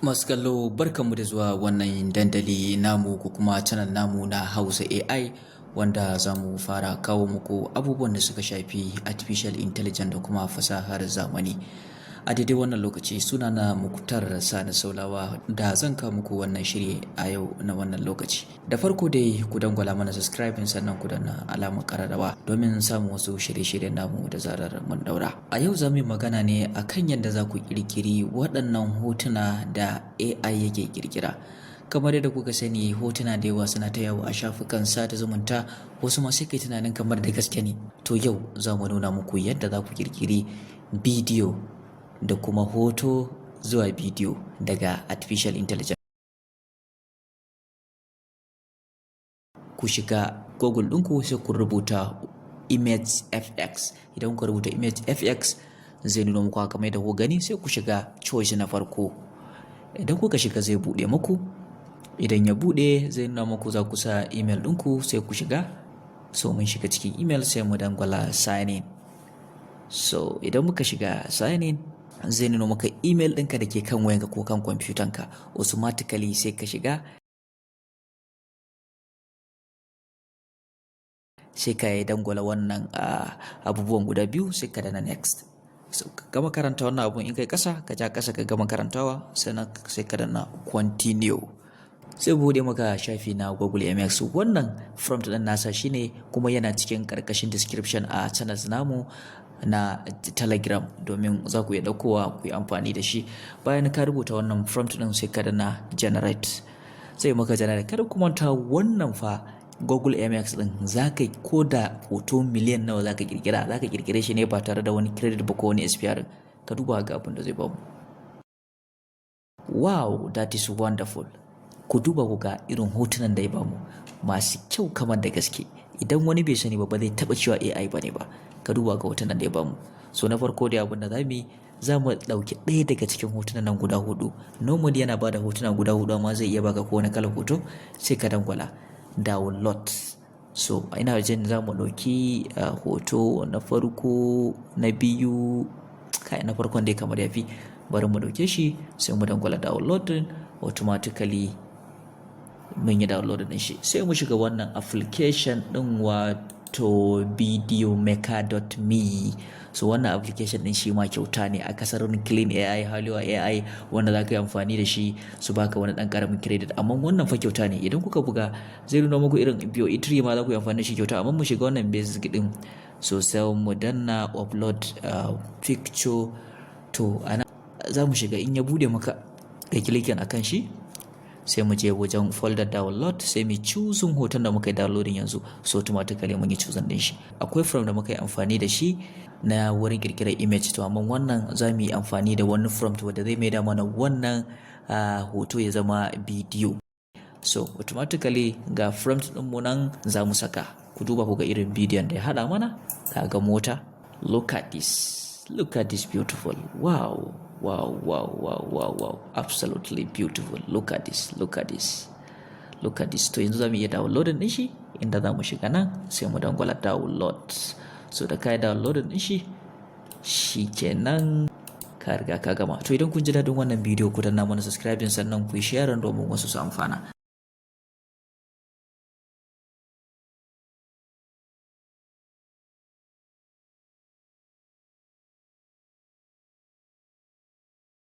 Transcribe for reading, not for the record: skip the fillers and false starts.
Masu kallo, barkanmu da zuwa wannan dandali namu ko kuma channel namu na Hausa AI, wanda za mu fara kawo muku abubuwan da suka shafi artificial intelligence da kuma fasahar zamani. A daidai wannan lokaci, sunana Muktar Sani Saulawa da zan kawo muku wannan shiri a yau na wannan lokaci. Da farko dai, ku dangwala mana subscribing, sannan ku danna alamar kararrawa domin samun wasu shirye-shiryen namu da zarar mun daura. A yau za mu yi magana ne akan yadda za ku kirkiri waɗannan hotuna da AI yake kirkira. Kamar yadda kuka sani, hotuna da yawa suna ta yawo a shafukan sada zumunta, wasu ma sai kai tunanin kamar da gaske ne. To, yau za mu nuna muku yadda za ku kirkiri bidiyo da kuma hoto zuwa bidiyo daga artificial intelligence. Ku shiga Google ɗinku, sai ku rubuta Image FX. Idan ku rubuta Image FX, zai nuna muku haka mai da ku gani. Sai ku shiga choice na farko. Idan kuka shiga, zai buɗe muku. Idan ya buɗe, zai nuna muku za ku sa email ɗinku, sai ku shiga. So mun shiga cikin email, sai mu dangwala sign in. So idan muka shiga sign in, zai nuna maka email ɗinka da ke kan wayanka ko kan kwamfutanka automatically. Sai ka shiga, sai ka yi dangwala wannan abubuwan guda biyu, sai ka dana next. So ka gama karanta wannan abun, in kai ƙasa, ka ja ƙasa, ka gama karantawa, sannan sai ka danna continue. Sai bude maka shafi na Google MX. Wannan prompt ɗin nasa shine kuma yana cikin ƙarƙashin description a channels namu na Telegram, domin za ku iya ɗaukowa ku yi amfani da shi. Bayan ka rubuta wannan prompt ɗin, sai ka danna generate, sai maka generate. Kada ku manta, wannan fa Google MX ɗin, za ka ko da hoto miliyan nawa za ka kirkira, za ka kirkire shi ne ba tare da wani credit ba ko wani SPR. Ka duba ga abin da zai bamu. Wow, that is wonderful! Ku duba ku ga irin hotunan da ya bamu, masu kyau kamar da gaske. Idan wani bai sani ba, ba zai taɓa cewa AI ba ne ba. Ka duba ga hotunan da ya bamu. So na farko dai, abin da za mu yi, za mu ɗauki ɗaya daga cikin hotunan nan guda hudu. Normally yana bada hotuna guda hudu, amma zai iya baka kowane kalar hoto. Sai ka dangwala download. So ina jin za mu ɗauki hoto na farko, na biyu, kai, na farkon dai kamar yafi. Bari mu ɗauke shi, sai mu dangwala download. Automatically mun yi download ɗin shi. Sai mu shiga wannan application ɗin, wato videomaker.me. So wannan application ɗin shi ma kyauta ne a kasar Kling AI, Hailuo AI, wanda za ka yi amfani da shi su baka wani ɗan ƙaramin credit, amma wannan fa kyauta ne. Idan kuka buga, zai nuna muku irin Veo 3 ma za ku yi amfani da shi kyauta, amma mu shiga wannan basic ɗin. So sai mu danna upload picture. To, ana za mu shiga. In ya bude maka, kai clicking akan shi, sai mu je wajen folder download, sai mu choosing hoton da muka yi downloading yanzu. So automatically mun yi choosing din shi. Akwai prompt da muka yi amfani da shi na wurin kirkirar image, to amma wannan za mu yi amfani da wani prompt wanda zai maida mana wannan hoto ya zama bidiyo. So automatically ga prompt din mu nan za mu saka. Ku duba ku ga irin bidiyon da ya hada mana. Kaga mota. Look at this, look at this, beautiful! Wow, absolutely beautiful! Look at this, look at this, look at this! To, yanzu za mu iya downloading din shi, inda za mu shiga nan, sai mu dangwala download. So da kai downloading din shi, shikenan, ka riga ka gama. To, idan kun ji daɗin wannan bidiyo, ku danna mana subscribing, sannan ku yi share domin wasu su amfana.